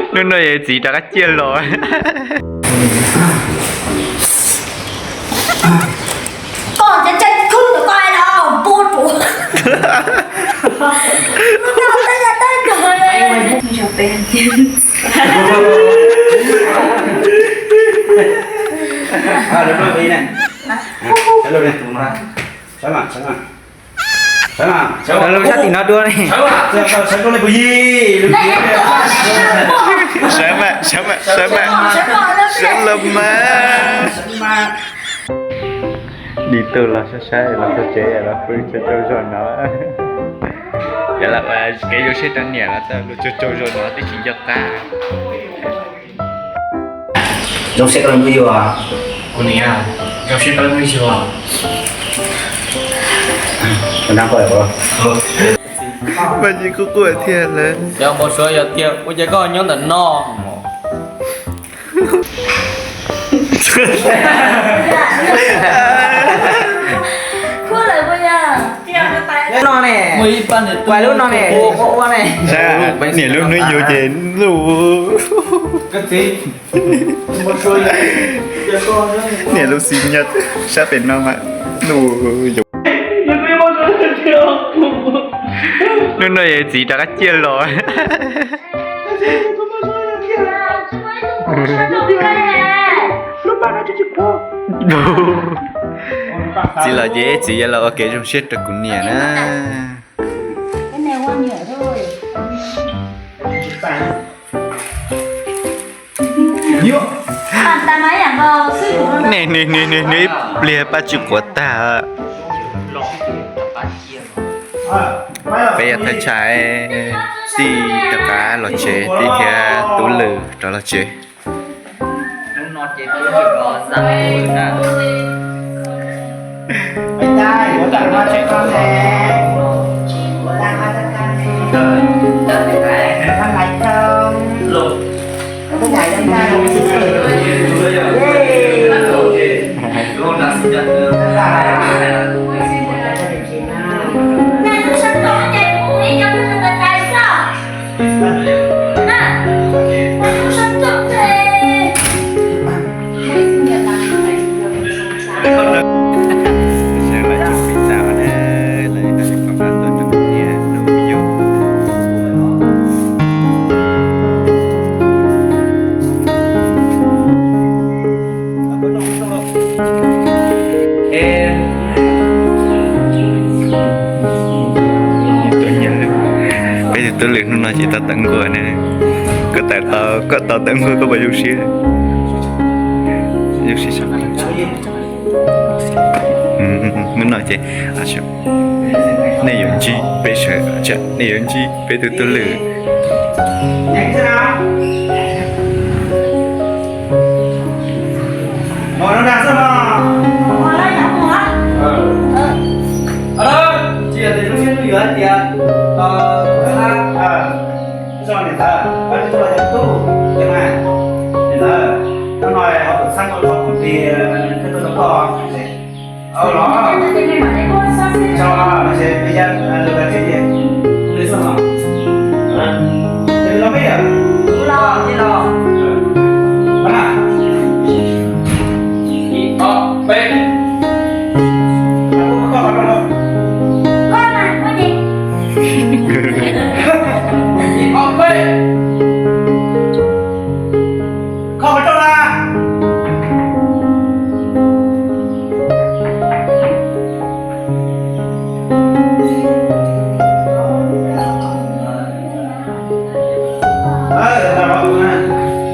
Hnub no yog txiv rov qab ciaj los. Koj cov tseem khwb koj los pub ruam. Sawv sab tim no dua ne. Sawv mas, sawv mas, sawv mas, sawv los mas. Dim tug los sab sab los txog tsev los pw tsaug tsaug zog no. Yog lawm kev zoo siab rau niam los txawm luag tsaug tsaug zog no twb tsis nco qab. Zoo siab koj los hnub yuav. Kuv niam, zoo siab koj los hnub yuav. Vaj Tsib kuj quaj thiab lawm. Cov npau suav yog tiag, ua cas koj nyob ntawm no? No ne, kuv lub no ne, ua ua ne. Niam lub hnub yug ces lub. Niam lub xib nyab sab pem no mas lub yug. Hnub no yog txiv rov qab ciaj los. Txiv los ces txiv yuav los ua kev zoo siab rau kuv niam na. Ne, nws nws nws nws ib pliag paj tsw quav tag. Peb yog thaj tsam tij rov qab los tsev, tij thiab tub lwm rov los tsev. Peb tus tub lwm hnub no ces tau tawv nkuaj ne. Koj tawm tau, koj tau tawv nkuaj koj puas zoo siab? Zoo siab. Hnub no ces nej yuav ntsib peb sawv, nej yuav ntsib peb tus tub lwm.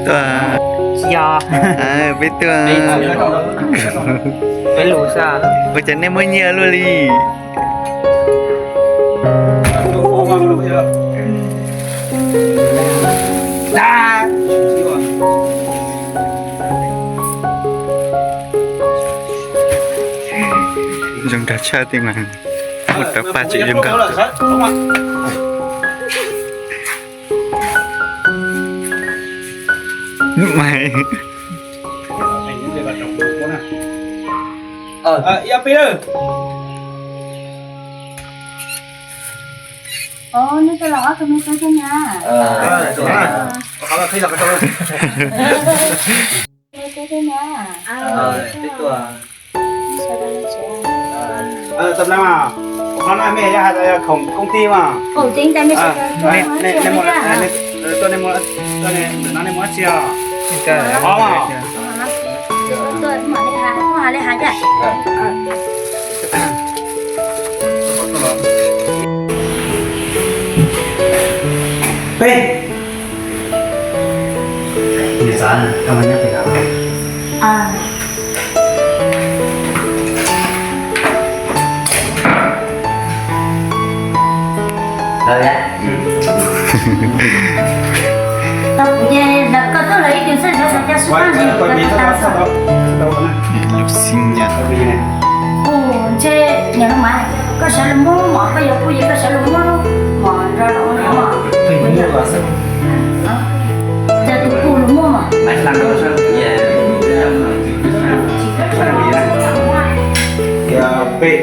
Tuaj. Yog. Peb tuaj. Peb lus xwb. Ua cas nej muaj nyiaj luaj li? Zoo nraug tshaj ti mas. Mus rau paj tseem zoo nkauj. Mas. Ov, nej coj los ob tug me tub thiab na. Qhov no qhib los ko tau. Me tub thiab na. Tau na, qhov no mej yog hais tias yog khoom công ty mas. Tuaj nej muaj, tuaj nej muaj, tuaj nej muaj dab tsi os? Qhov mas. Peb. Nws xav koj nyob pem no. Tau kuv ces lawv koj tuaj lawv ib tug xwb, lawv xav coj xub paj ntsis lawv koj tas. Lub xib nyas. Kuv ntshe niam lub mas koj sawv los muab mov, koj yuav kuj ces koj sawv los muab mov nrog rau ua mov. Ces tus kuj los muab mov. Peb.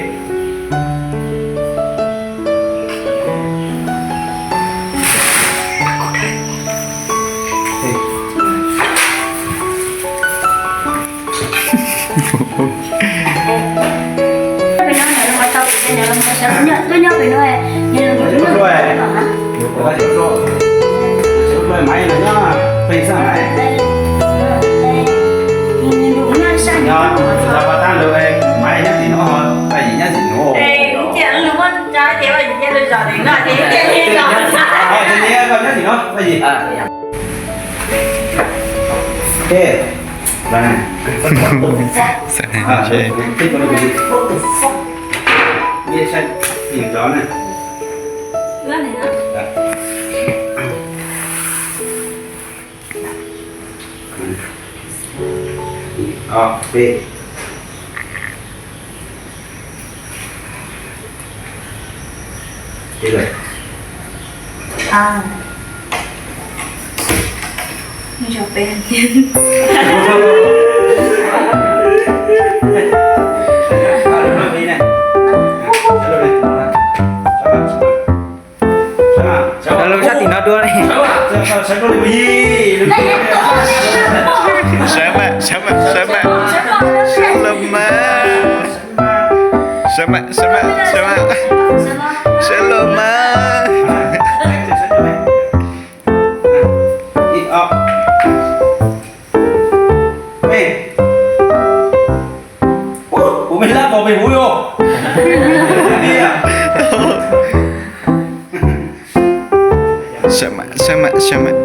Sawv los sab tim no dua li. Sawv mas, sawv mas, sawv mas, sawv los mas. Sawv mas, sawv mas, sawv mas, sawv los mas. Sawv mas, sawv mas, sawv mas.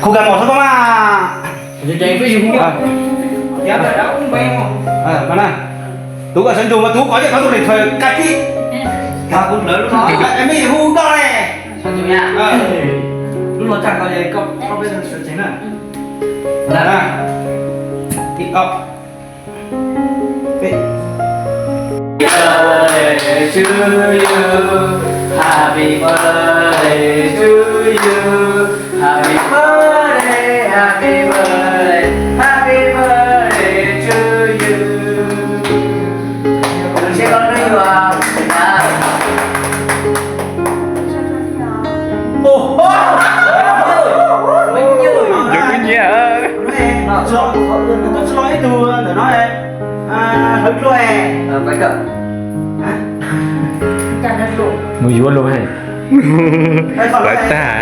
Khu ca mos thoob koob mas. Tus koj sawv ntsug mas tus koj coj qhov tus lem thawm ka tib. Kuv lawv lub no, mej hu koj ne. Lub no tag ko koj peb sawv tsees na. Yog kub nyiab. Tsis los ib tug ntawm no, hlawv dluab. Mus yuav lus he. Lawv tag.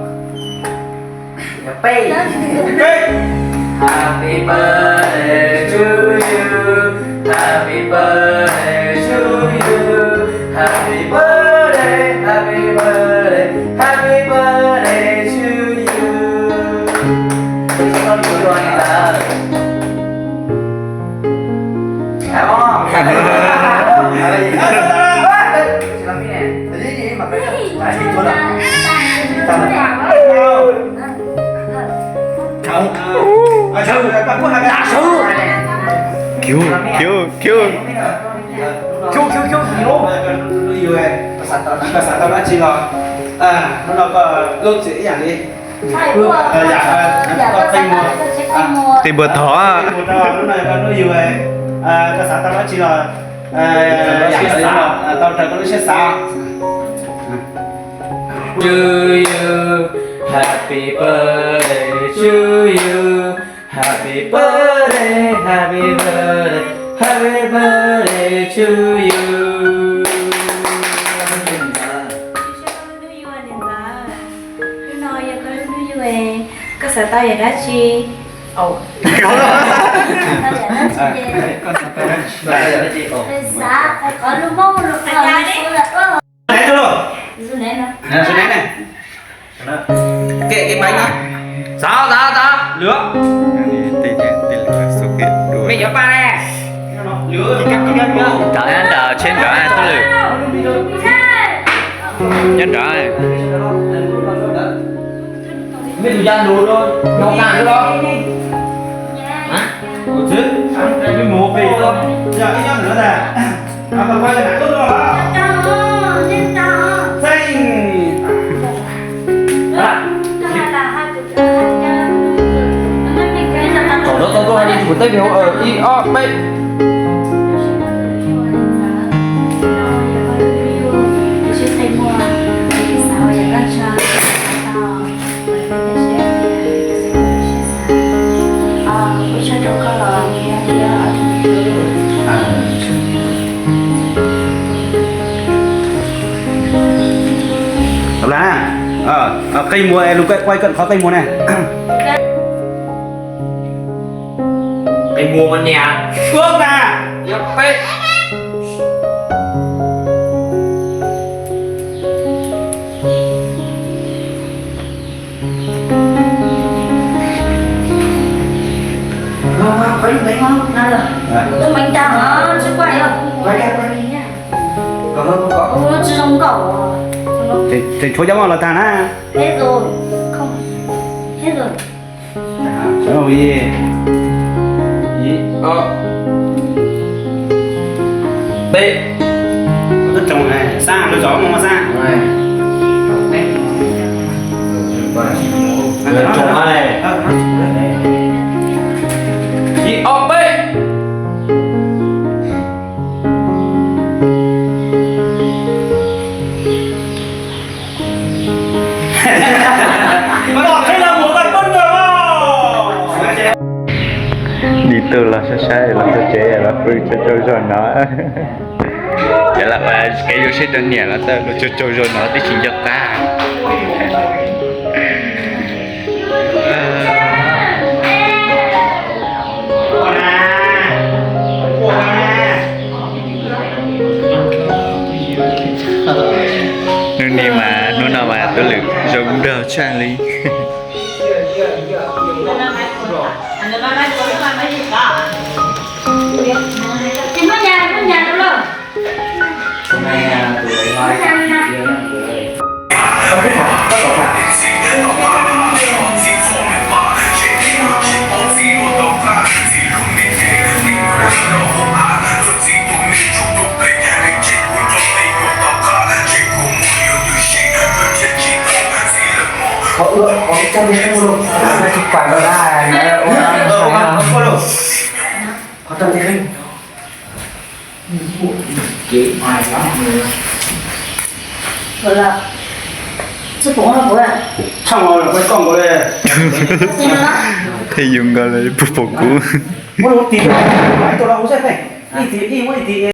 Peb. Peb. Happy birthday to you. Happy birthday to you. Happy birthday, happy birthday, happy birthday to you. Kiu, kiu, kiu. Kiu, kiu, kiu, kiu. Koj xav tau dab tsi los, hnub no koj lub txim ib yam li. Qi npua thov. Hnub no koj lub yug, koj xav tau dab tsi los, yam li tau raws koj lub siab xav. To you, happy birthday to you, happy birthday, happy birthday, happy birthday to you. Hnub no yog koj lub hnub yug, koj xav tau yam dab tsi? Xav qhov lub mob lub qhov. Xav, xav, xav, lwm. Mej yuav paj ne? Nrad, nrad, tsheb nrad tuaj lwm. Nyob nrad. Thaum no tau tuaj hais li kuv tej me hauv, ib, ob, peb. Qe muag es lug quay cận qhov qe muag ne. Qe muag mas niam. Tuab na. Yog peb. Tseem tshuav cov moj los tag na. Ib, ob, peb. Xab, lub zov mus xab. Ib, ob, peb. Dim tug los saib saib los txog tsev los pw tsaug tsaug zog no. Cov lawv ua kev zoo siab rau niam los txog los tsaug tsaug zog no twb tsis nco qab. Hnub no mas, hnub no mas tuaj lwm zoo nraug tshaj li. Tej yus nkaus lawm puas pom kuv?